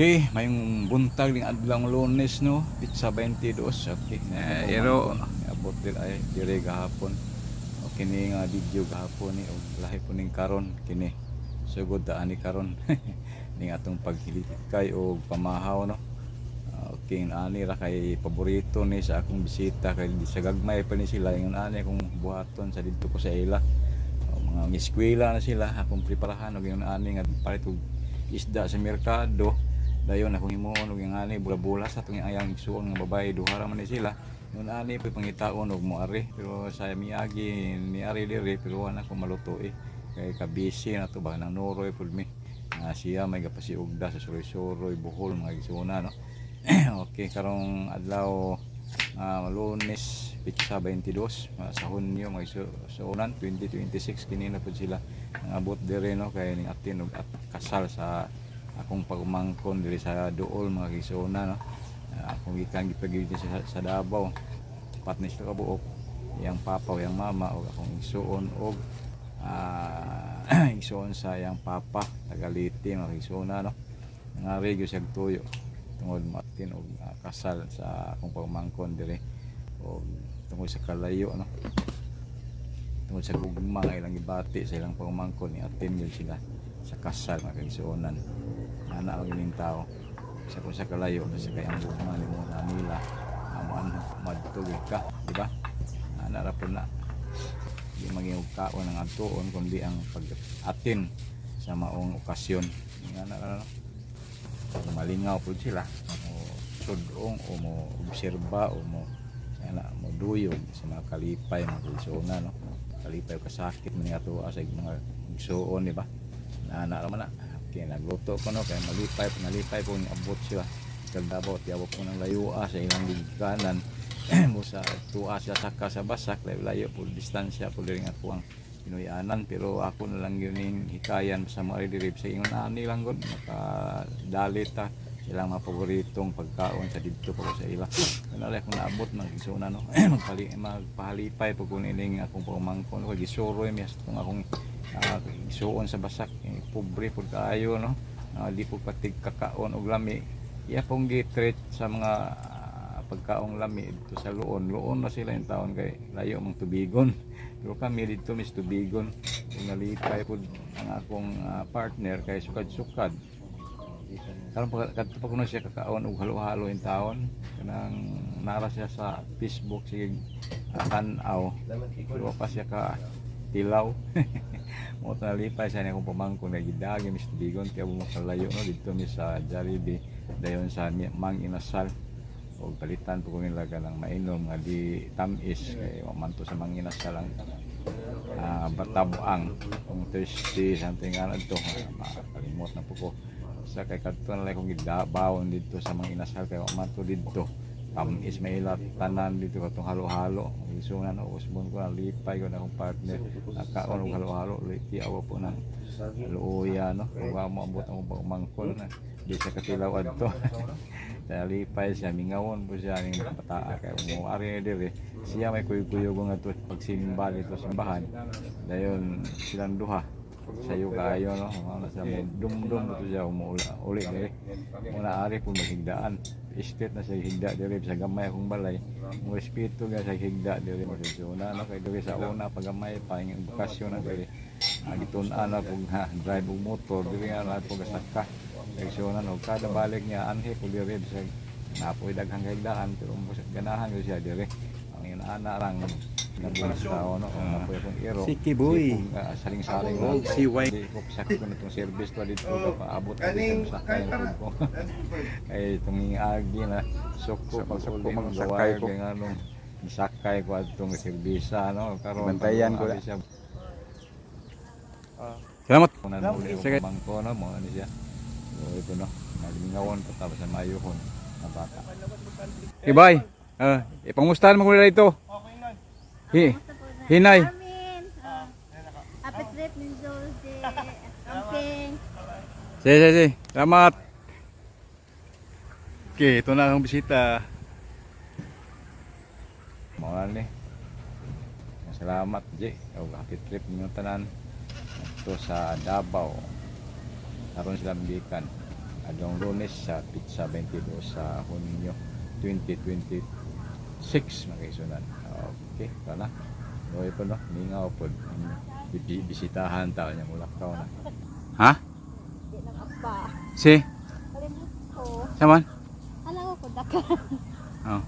Okay, mayong buntag ning adlaw Lunes, no, petsa 22. Okay, Eh, iro. abot dir ay dire gahapon. Okay ni nga video gahapon ni og lahi po ning karon kini. Sugod ta ani karon ning atong paghilikay og pamahaw, no. Ah, okay, ani ra kay paborito ni sa akong bisita kay di sa gagmay pa ni sila ingon ani akong buhaton sa didto ko sa ila. O, mga eskwela na sila akong preparahan og ingon ani nga palit og isda sa merkado, dayon akong himuon og yung ani bula-bula sa atong ayang igsuon nga babae, duha ra man ni sila. Ingon ani pa pangitaon og moari, pero sa miagi ni ari diri, pero wala ko maluto eh kay kabisi na to ba nang nuroy pud mi. Ah, siya may gapasiugda sa suroy-suroy Bohol, mga igsuona, no. Okay, karong adlaw Lunes, petsa 22 sa Hunyo, mga igsuonan, 2026, kini na pud sila nangabot dire, no, kay ning atin og at kasal sa akong pagumangkon diri sa Duol, mga igsuonan, no. Ah, akong gikan gipagid sa Davao. Pat ni sila kabuok, iyang papa o iyang mama og akong igsuon og igsuon sa iyang papa, taga Leyte, mga igsuonan, no. Nangari gyud siya tuyo tungod maatin og kasal sa akong pagumangkon diri og tungod sa kalayo, no, tungod sa gugma nga ilang gibati sa ilang pagumangkon, ni atin gyud sila sa kasal, mga kaigsuonan. Ana ang ining tao sa kung sa kalayo sa kay ang gugma nimo na nila amo ano madto gyud ka, di ba? Ana ra pud na, di maging og kaon ang adtuon kundi ang pag-atin sa maong okasyon. Ana ra, no? Malingaw pud sila mo sudong o mo obserba o mo sana mo duyog sa mga kalipay, mga igsuonan, no. Kalipay o kasakit man nga tuwa sa mga igsuon, di ba? Ana ra man na. Okay, nagluto ko, no, kay malipay nalipay po ng abot sila kag Davao, tiyaw po ng layua sa ilang gigikanan mo sa tuwa sila saka sa Basak, layo, layo po distansya po diri nga ako ang Pinoyanan, pero ako na lang yun yung hikayan sa mga diri sa ingon ani lang gud makadalit ta silang mga paboritong pagkaon sa didto pa ko sa ila. Kanala akong naabot ng igsuona, no. Magpahalipay pag kun ining akong pamangkon ko gisuroy mi sa itong akong igsuon sa Basak. Eh, pobre pud kaayo, no. Ah, di po patig kakaon og lami, iya pong gitreat sa mga pagkaong lami dito sa Luon. Luon na sila yung taon kay layo mang tubigon, pero kami dito mis tubigon. Kung nalipay po ang akong partner kay sukad-sukad karon pa kadto pa kuno siya kakaon og halo-halo in taon kanang nara siya sa Facebook, sige tan-aw, pero pa siya ka tilaw mo. Nalipay siya niya akong pamangkon nga gidagi mis tubigon kaya mo makalayo, no, didto mi sa Jollibee, dayon sa Mang Inasal og palitan po ko nila kanang mainom nga di tamis kay wa man to sa Mang Inasal ang batabang kung thirsty something nga to. Makalimot na po ko sa kay kadto na lang kong gidabawon didto sa Mang Inasal kay wa man to didto tamis may ila tanan dito katong halo-halo isunan, no. Usbon ko, nalipay ko na akong partner nakaon og halo-halo, tiawa po ng luoya, no. Kung wa mo ambot ang pagmangkol na di siya katilaw adto. Nalipay siya, mingawon po siya ning bataa kay mo ari diri siya may kuyog-kuyog nga to pagsimba dito sa simbahan, dayon silang duha sayo kaayo, no. Mao na siya mo dumdum to siya umuula uli diri muna ari po maghigdaan estate na siya higda diri sa gamay akong balay, mo respeto nga sa higda diri mo sa una, no, kay diri sa una pag gamay pa ing bakasyon na diri gitun-an na pug ha, drive og motor diri nga na pug saka kay sa una, no, kada balik niya anhi pug diri bisag napoy daghang kahigdaan, pero mo ganahan gyud siya diri ang inaana rang nabuhay sa tao, no, kung napoy akong iro. Sige, boy. Saling-saling Oh, lang. si Wayne. Di ko sakto na itong service to dito paabot na dito sa sakay na ko kay itong agi na suko pag Suko uli mang mong sakay gawa ko. kay nganong sakay ko atong serbisa, no, karon Bantayan ko pag- siya. Salamat. Kung nanuli Sige. ko bangko, no, mo ano siya. So ito, no, nagmingawon pa tapos sa mayuhon na bata. Okay, bye. Ipangustahan mo ko nila ito. Hi. Hinay. Amin. Happy trip ni Josie. Camping. Sige, sige, sige. Salamat. Okay, ito na ang bisita. Mao na ni. Salamat, J. Og happy trip ninyo tanan. Ito sa Davao. Karon sila gikan. Adlong Lunes sa petsa 22 sa Hunyo 2026, mga kaigsuonan. Okay, tara. Doy po, no, mingaw po. Bisitahan ta niya, mulakaw na. Ha? Di nang apa. Si? Kalimut ko. Saman? Alam ko daka. Oh.